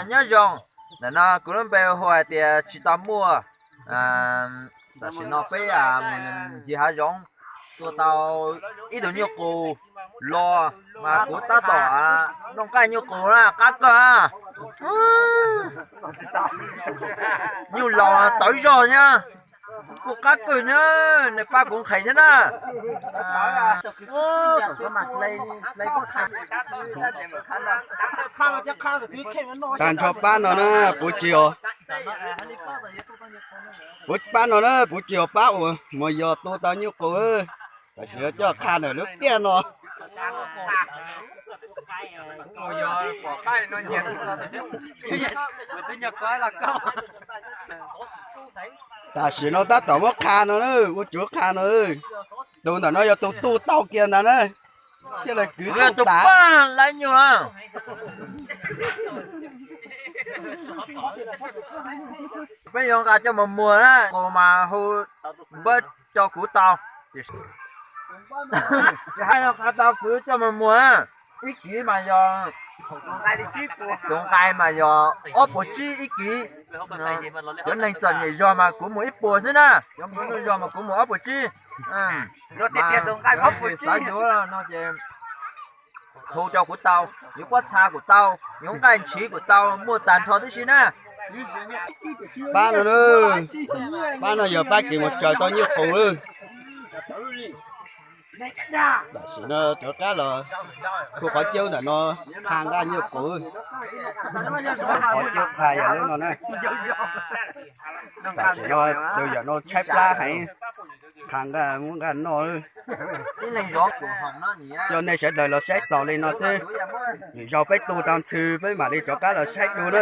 Nyob zoo, ntawm no kuv lub npe hu hais tias tsis tau muaj. Tam sim no peb mus ncig hav zoov tua tau ib tug nyuj qus los mas kuv tab tom noj nqaij nyuj qus na, qab kawg. Nyuj laus tawv zog thiab, kuj qab kawg thiab, nws pab kuv nqhis thiab na. Tag nrho pab no na, puv tsis os, puv pab no na, puv tsis os pab uas mus yos tua tau nyuj qus. Tam sim no coj qha ntawm lub tiaj no. Tam sim no tab tom muab qha no na, ua cuav qha no. Tus ntawm no yog tus tu tau kiag ntawd na, thiaj li kwv tau tas. Peb yuav nqa coj mus muag na, qus mas hu npawb rau kuv tau. Tsis hais no qhov tau kuv coj mus muag na, ib kiv mas yog, tus nqaij mas yog ob puas tsib ib kiv. Cov neeg txom nyem zog mas kuv mus ib puas xwb na, cov nplua nuj zog mas kuv mus ob puas tsib. Xav yuav no ces hu rau kuv tau, yuav pob txha kuj tau, yuav nqaij ntshiv kuj tau, muaj tag nrho tib si na. Pab no, pab no yog pab kev mus tsaws tau nyuj qus. Tam sim no rov qab los khu qhov cub ntawm no qha nqaij nyuj qus. Qhov cub qha yog lub no na. Tam sim no tus yawm no tshaib plab heev, qha nqaij muab nqaij noj. Coj nej sawv daws los saib xaus li no xwb, lwm zaug peb tu tau ntxhw peb mam li rov qab los saib dua na.